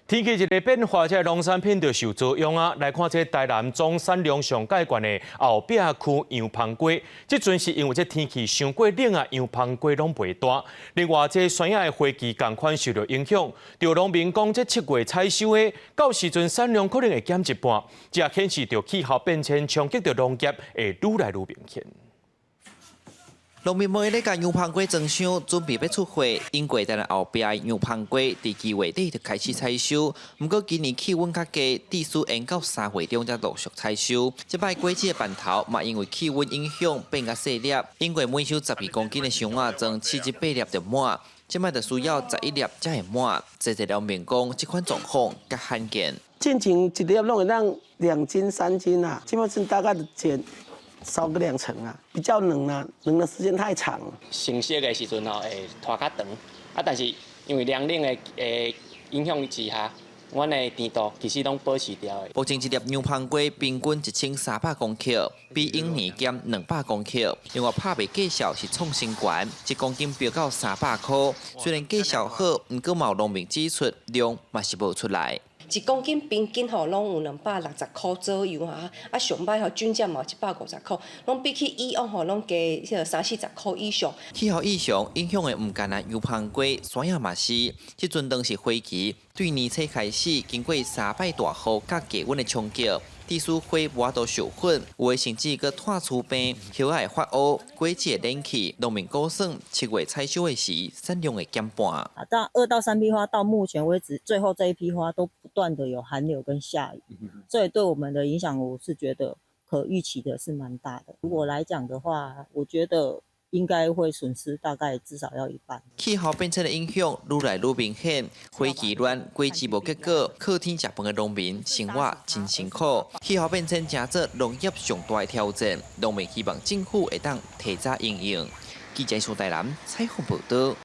天氣一个變化，這農產品就受作用啊。來看這台南總產量上蓋懸的後壁區洋芳瓜，這陣是因為這天氣傷過冷啊，洋芳瓜攏袂大。另外，這山野的花期仝款受著影響，著農民講，這7月採收的，到時陣產量可能會減一半。這顯示著氣候變遷衝擊著農業會愈來愈明顯。農民們咧共洋芳瓜裝箱，準備欲出貨。因過台南後壁洋芳瓜佇7月底就開始採收，毋過今年氣溫較低，致使延到3月中才陸續採收。這擺果子的瓣頭嘛，因為氣溫影響變較細粒。因過每箱12公斤的箱仔裝78粒就滿，這擺就需要11粒才會滿。濟濟農民講，這款狀況較罕見。進前一粒攏會當2斤3斤啊，這擺大概減少個兩成啊，比較冷啊，冷的時間太長。成熟的時陣吼會拖較長，啊，但是因為涼冷的影響之下，阮的甜度其實攏保持著的。目前一粒洋芳瓜平均1300公克，比往年減200公克。另外拍賣價數是創新高，1公斤飆到300箍。雖然價數好，毋過嘛有農民指出量嘛是無出來。 1公斤平均吼攏有260箍左右啊，啊上䆀吼均價嘛150箍，攏比起以往吼攏加彼個三四十箍以上。氣候異常影響的毋干焦洋芳瓜，山野嘛是。這陣當是花期，對年初開始，經過三擺大雨佮低溫的衝擊，致使花無法度授粉，有的甚至閣炭疽病，葉仔會發烏，果子會軟去。農民估算7月採收的時，產量會減半。啊，但2到3批花到目前為止，最後這一批花都不斷的有寒流跟下雨，所以對我們的影響，我是覺得可預期的是蠻大的。如果來講的話，我覺得應該會損失大概至少要一半。氣候變遷的影響愈來愈明顯，花期亂，果子無結果，靠天食飯的農民生活真辛苦。氣候變遷成做農業上大的挑戰，農民希望政府會當提早因應。記者蘇台南採訪報導。